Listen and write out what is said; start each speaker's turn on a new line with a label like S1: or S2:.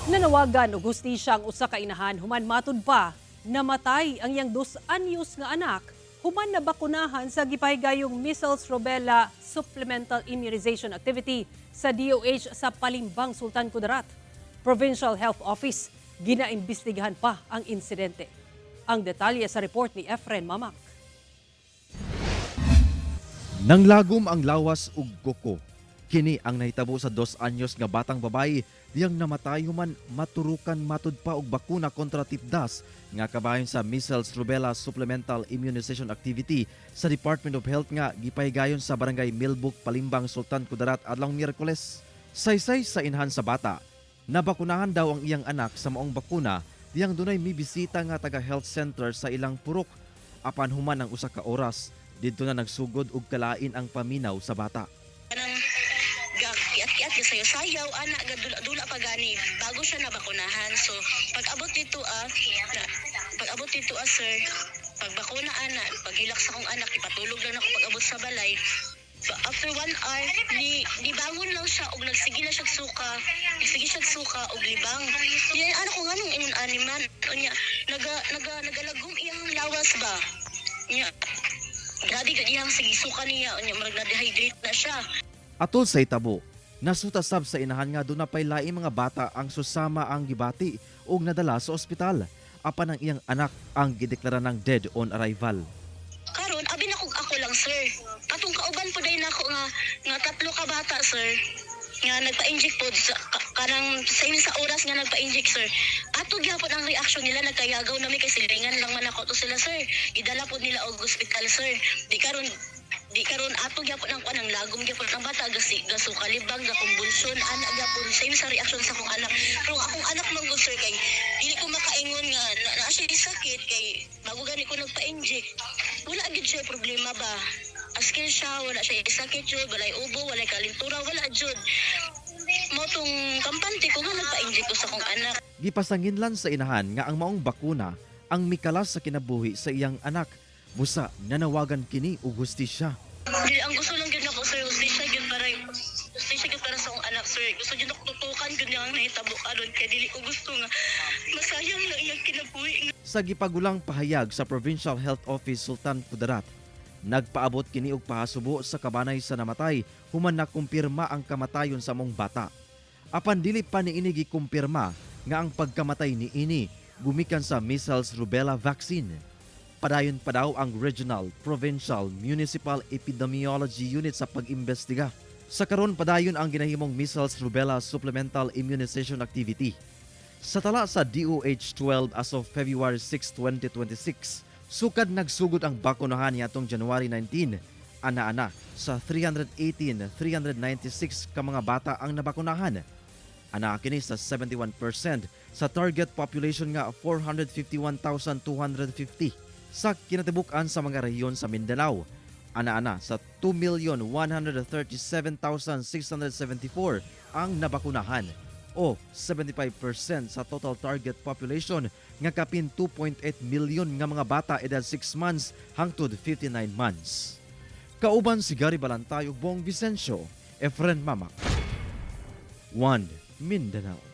S1: Nanawagan og hustisya ang usa ka inahan human matud pa namatay ang iyang 2 anyos nga anak human nabakunahan sa gipahigayong measles rubella supplemental immunization activity sa DOH sa Palimbang, Sultan Kudarat. Provincial Health Office ginaimbestigahan pa ang insidente. Ang detalye sa report ni Efren Mamak.
S2: Nanglagom ang lawas ug kuko. Kini ang nahitabo sa 2 anyos nga batang babae diyang namatay human maturukan matud pa og bakuna kontra tipdas nga kabahin sa measles rubella supplemental immunization activity sa Department of Health nga gipahigayon sa Barangay Milbuk, Palimbang, Sultan Kudarat adlawng Miyerkules. Saysay sa inahan sa bata, nabakunahan daw ang iyang anak sa maong bakuna diyang dunay mibisita nga taga health center sa ilang purok. Apan human ang usa ka oras, didto na nagsugod og kalain ang paminaw sa bata.
S3: Kanang ga kiat-kiat ga sayaw-sayaw ana, ga dula-dula pa gani bago siya nabakunahan. So pag abot dito na, pag abot dito sir, pag bakuna ana, paghilak sa akong anak, ipatulog lang ako. Pag abot sa balay, so after one hour, ni nibangon lang siya og nagsige na siya suka, nagsige siya suka og libang. Di ano ko nganong ingon ani man. Unya naga naga nagalagom iyang lawas ba. Nya grabe gud iyang sige suka niya, unya murag na dehydrate na siya.
S2: Atol sa itabo, nasuta sab sa inahan nga duna pay laing mga bata ang susama ang gibati ug nadala sa ospital. Apan ang iyang anak ang gideklara ng dead on arrival.
S3: Karon abi na kog ako lang, sir. Katong kauban po day nako nga tatlo ka bata, sir, nga nagpa-inject po sa kanang same sa oras nga nagpa-inject, sir. Ato gyapon ang reaction nila, nagkayagaw na mi kay silingan lang man ako to sila, sir. Gidala po nila og ospital, sir. Di karon ato gyapon ang kuan, ang lagom gyapon ang bata, gasi gasukalibang, gakumbulsyon ana gyapon, same sa reaction sa akong anak. Pero ang akong anak man gud, sir, kay dili ko makaingon nga na siya sakit kay bago gani ko nagpa-inject, wala gid siya problema ba. Askin siya, wala siya sakit jud, walay ubo, walay kalintura, wala jud. Mao tong kampante ko nga nagpa-inject ko sa akong anak.
S2: Gipasanginlan sa inahan nga ang maong bakuna ang mikalas sa kinabuhi sa iyang anak. Busa nanawagan kini og hustisya.
S3: Dili, ang gusto lang gyud nako, sir, hustisya gyud para sa akong anak, sir. Gusto gyud ako tutukan gyud niya ang nahitabo karon kay dili ko gusto nga masayang lang iyang kinabuhi.
S2: Sa gipagulang pahayag sa Provincial Health Office Sultan Kudarat, nagpaabot kini og pahasubo sa kabanay sa namatay human nakumpirma ang kamatayon sa maong bata. Apan dili pa niini gikumpirma nga ang pagkamatay niini gumikan sa measles rubella vaccine. Padayon pa daw ang Regional, Provincial, Municipal Epidemiology Unit sa pag-imbestiga. Sa karon, padayon ang ginahimong measles rubella supplemental immunization activity. Sa tala sa DOH 12 as of February 6, 2026, sukad nagsugod ang bakunahan niadtong January 19. Ana-ana sa 318,396 ka mga bata ang nabakunahan. Ana kini sa 71% sa target population nga 451,250 sa kinatibuk-an sa mga rehiyon sa Mindanao. Ana-ana sa 2,137,674 ang nabakunahan o 75% sa total target population nga kapin 2.8 milyon nga mga bata edad 6 months hangtod 59 months. Kauban si Gary Balantay ug Bong Vicencio, Efren Mamak. 1 Mindanao.